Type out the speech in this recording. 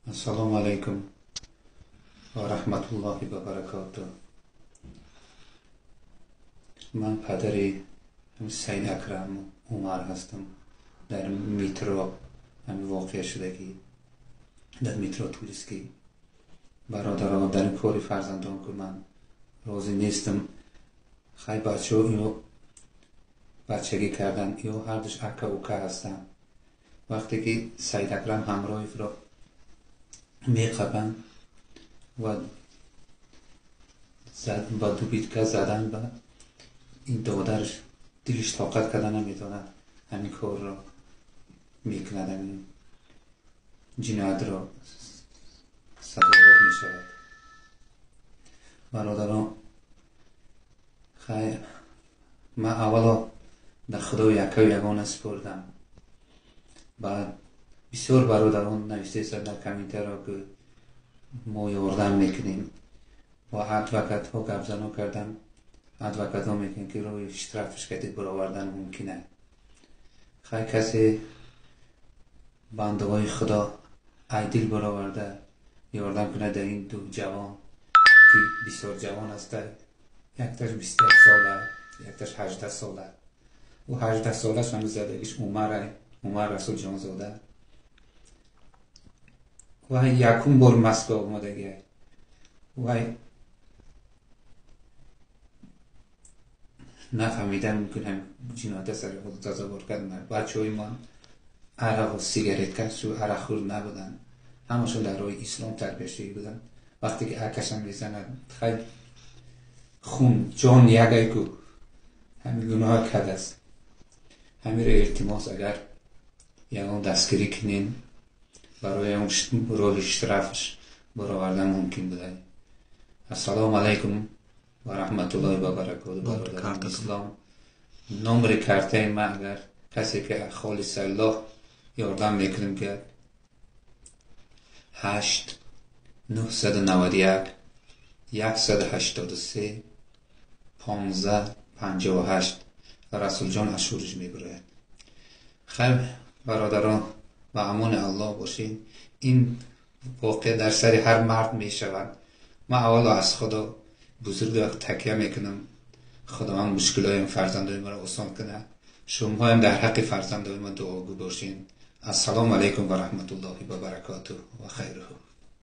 Ассалому алайкум ва раҳматуллоҳи ва баракотуҳ. Ман падари Саид Акрам Умар ҳастам. Дар метро ҳамин воқеа шудагӣ, дар метро Тулиский. Бародаро, дар ин кори фарзандон ки ман розӣ нестам. Хай, бачаҳо ино бачагӣ кардан, ё ҳардуш ака ука ҳастанд. Вақте ки Саид Акрам Ҳамроевро меқабанд ва ба дубитка задан, ба ин додараш дилиш тоқат карда наметавонад, ҳамин корро мекунад, ҳамин ҷиноятро сазовор мешавад. Бародарон, хайр, ман аввало дар Худои яккаю ягона супурдам. Баъд бисёр бародарон навиштаистанд дар комментариҳо, ки мо ёрдам мекунем. Бо адвокатҳо гапзанон кардам, адвокатҳо мекунем, ки роҳи штрафш кардид баровардан мумкин аст. Хай, касе бандаҳои Худо айдил бароварда ёрдам кунад дар ин ду ҷавон, ки бисёр ҷавон ҳастанд. Якташ 21 сола, якташ 18 сола. Ӯ 18 солаш ҳам задагиш Умар, Умар Расулҷонзода. Вай якум бор Москва омадагиай. Вай нафаҳмидан мумкин ҳам ҷиноята сари худ сазовор кардан. Бачаҳои ман арақу сигареткашу арақхӯр набуданд, ҳамашон дар роҳи ислом тарбия шуда буданд. Вақте ки акашам мезанад, хай, хун ҷон ягай ку, ҳамин гуноҳ кардааст. Ҳаминро илтимос, агар ягон дастгирӣ кунен, барои он роҳи штрафш баровардан мумкин буда. Ассалому алайкум ва раҳматуллоҳи ва баракоту. Бародарони ислом, номери картаи ман, агар касе ки холисаллоҳ ёрдам мекунем, ки 8 991 183 15 58, Расулҷон Ашуриш мебирояд. Хайр, бародарон, ба амони Аллоҳ бошед. Ин воқеа дар сари ҳар мард мешавад. Ман аввало аз Худо бузург такя мекунам, Худованд мушкилоям фарзандои маро осон кунад. Шумоҳоям дар ҳаққи фарзандои ман дуогӯ бошед. Ассалому алайкум ва раҳматуллоҳи ва баракотуҳ ва хайруҳу.